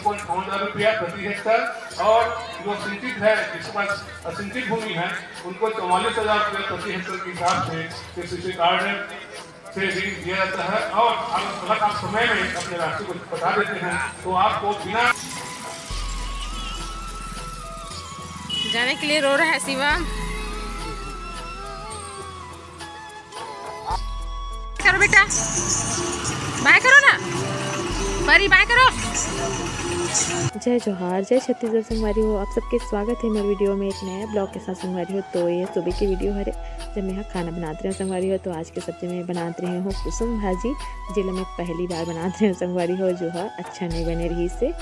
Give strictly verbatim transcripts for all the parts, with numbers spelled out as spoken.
पचपन हजार रुपया प्रति हेक्टर और जो सिंचित है, जिसके पास असिंचित भूमि है, उनको चौवालीस हजार रुपया प्रति हेक्टर के हिसाब से कृषि कार्ड से ऋण दिया जाता है। और आप, अगर आप समय में अपने राशि को पटा देते हैं तो आपको बिना जाने के लिए रो रहा है शिवम। करो बेटा, बाय करो ना, परी बाय करो। जय जोहार, जय छत्तीसगढ़ संगवारी हो। आप सबके स्वागत है मेरे वीडियो में एक नया ब्लॉग के साथ संगवारी हो। तो ये सुबह की वीडियो हरे, जब मैं यहाँ खाना बनात रहे हूँ संगवारी हो। तो आज के सब्जी में बनात रहे हूँ कुसुम भाजी, जेला मैं पहली बार बनात रहे हूँ संगवारी हो, जो है अच्छा नहीं बने रही से।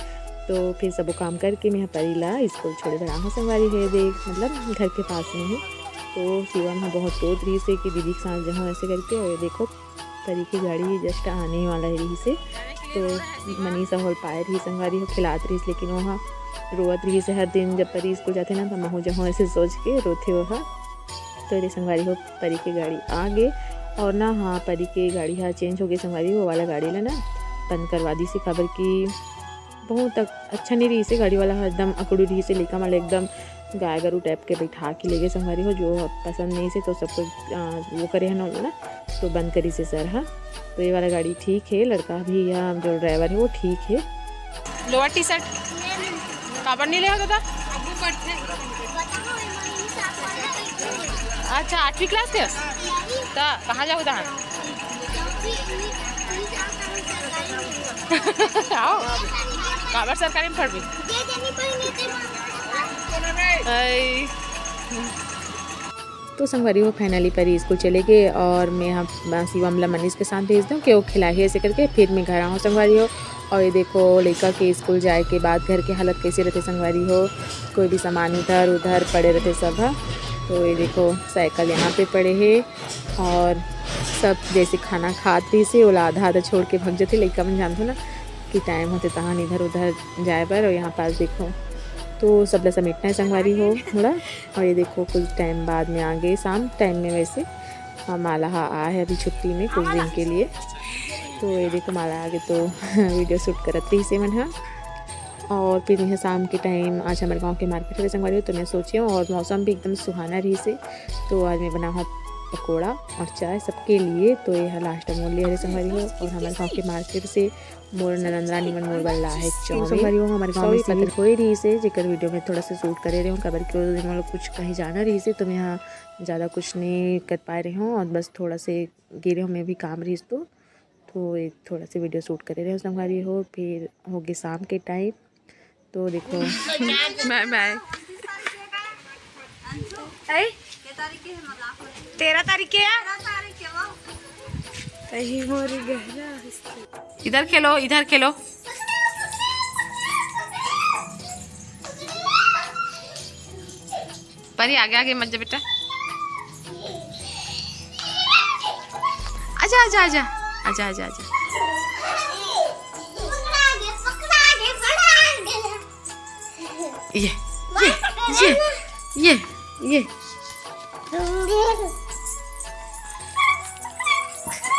तो फिर सबो काम करके मैं परी ला स्कूल छोड़े बर आहूँ संगवारी हो। देख, मतलब घर के पास में ही। तो शिवम ह बहुत रोत रही से कि दीदी के साथ जाऊँ ऐसे करके। और ये देखो, परी के गाड़ी जस्ट आने वाला है रही से। तो मनीषा होल पाए रही संगवारी हो, खिलात रही, लेकिन वो रोवत रही से हर दिन जब परी स्कूल जाते ना, तो महू जाऊँ ऐसे सोच के रोथे वो। तो ये संगवारी हो, परी के गाड़ी आ गए। और ना, हाँ, परी के गाड़ी हा चेंज हो गई संगवारी, वो वाला गाड़ी ला ना बंद करवा दी से, काबर कि बहुत अक-, अच्छा नहीं रही से गाड़ी वाला हा, एकदम अकड़ू रही से, लइका मन ला एकदम गाय गरु टाइप के बैठा के ले गए संगवारी हो, जो पसंद नहीं से तो सब कुछ, आ, वो करे है ना, ना, तो बंद करी से सर हा। तो ये वाला गाड़ी ठीक है, लड़का भी या जो ड्राइवर है वो ठीक है। लोअर टी शर्ट काबर नहीं ले हो दादा? अच्छा, आठवीं क्लास के? त कहाँ जाओ तहाँ? आओ, काबर सरकारी में पढ़बी? आई। तो संगवारी हो, फाइनली परी स्कूल चले गए और मैं हम शिवम ला मनीष के साथ भेज दूँ कि वो खिलाही ऐसे करके, फिर मैं घर आऊँ संगवारी हो। और ये देखो, लइका के स्कूल जाए के बाद घर के हालत कैसे रहते संगवारी हो, कोई भी सामान इधर उधर पड़े रहते सब ह। तो ये देखो, साइकिल यहाँ पे पड़े है और सब जैसे खाना खात रही से, ओला आधा आधा छोड़ के भग जाते। लइका मन जानते ना कि टाइम होते तहान इधर उधर जाए बर। और यहाँ पास देखो, तो सब ला समेटना है संगवारी हो थोड़ा। और ये देखो, कुछ टाइम बाद में आ गए, शाम टाइम में वैसे। हाँ, माला हा आ है अभी छुट्टी में कुछ दिन के लिए। तो ये देखो, माला आगे तो वीडियो शूट करत रही से मन हा। और फिर यहाँ शाम के टाइम आज हमारे गांव के मार्केट में संगवारी हो, तो मैं सोची हूँ, और मौसम भी एकदम सुहाना रही से, तो आज मैं बना हूँ पकौड़ा और चाय सबके लिए। तो ये लास्ट मोल ले हरे संगवारी हो, और हमारे गांव के मार्केट से मोर ननंदरानी मन मोर बर ला है चाउमीन। संगवारी हो, हमारे गांव में सॉरी, सील होए रही से, जेकर वीडियो में थोड़ा सा शूट करे रहे हूँ, काबर कि उस दिन हम लोग कुछ कहीं जाना रही से, तो मैं यहाँ ज़्यादा कुछ नहीं कर पाए रहे हूँ, और बस थोड़ा से गिरे हमें भी काम रही तो, तो एक थोड़ा सा वीडियो शूट करे रहे हूँ संगवारी हो। फिर हो गए शाम के टाइम, तो देखो। मैं, मैं। ऐ? तेरह तारीख के है? तही मोरी गहना। इधर खेलो, इधर खेलो। परी, आगे आगे मत जा बेटा। आजा, आजा, आजा, आजा, आजा, आजा। ये, ये, ये, ये, ये।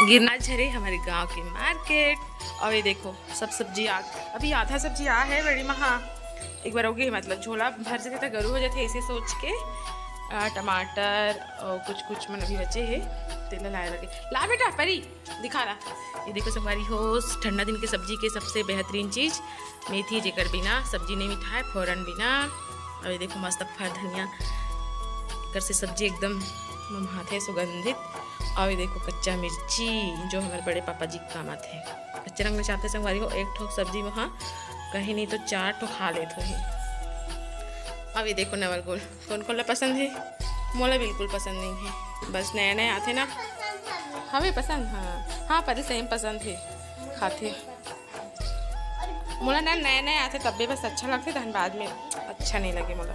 गिरना झरे हमारे गांव के मार्केट। और ये देखो, सब सब्जी आ, अभी आधा सब्जी आ है बड़ी महा। एक बार हो गई, मतलब झोला भर जाते तो गरु हो जाते, ऐसे सोच के आ, टमाटर और कुछ कुछ मन अभी बचे है, तेला लाए लगे। ला बेटा, परी दिखा ला। ये देखो संगवारी हो, ठंडा दिन के सब्जी के सबसे बेहतरीन चीज मेथी, जेकर बिना सब्जी नहीं मिठाए, फोरन बिना। और ये देखो मस्त फर धनिया, एकर से सब्जी एकदम मुमहाथे, सुगंधित। और ये देखो कच्चा मिर्ची, जो हमारे बड़े पापा जी के काम आते हैं। कच्चा रंग में चाहते संगवारी हो, एक ठोक सब्जी में हाँ, कहीं नहीं तो चार ठो खा लेत होही। अब ये देखो नवल गोल, कौन कौन ला पसंद है? मोला बिल्कुल पसंद नहीं है, बस नया नया आते ना। हमें पसंद, हाँ, हाँ, परी सही में पसंद है, खाते। मोला ना नया नया आते तब्बे बस अच्छा लगते, तहन बाद में अच्छा नहीं लगे मोला।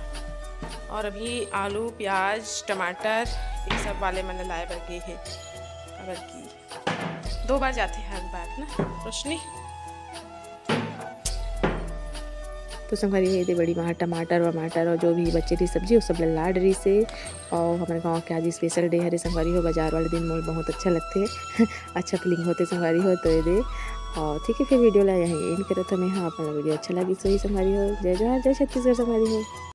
और अभी आलू, प्याज, टमाटर, ये सब वाले मन लाए बर गे हे। अब की दो बार जाते हर बार ना रोशनी। तो संगवारी हो, ये दे बड़ी माँ टमाटर वमाटर और जो भी बचे रही सब्जी, वो सब ला डाल रही से। और हमारे गांव के आज स्पेशल डे हरे संगवारी हो, बाजार वाले दिन मोल बहुत अच्छा लगते है। अच्छा फीलिंग होते संगवारी हो। तो ये दे और ठीक है, फिर वीडियो ला यहीं एंड करत हन मैं। हाँ, अपन ला वीडियो अच्छा लगिस होही संगवारी हो। जय जोहार, जय छत्तीसगढ़ संगवारी हो।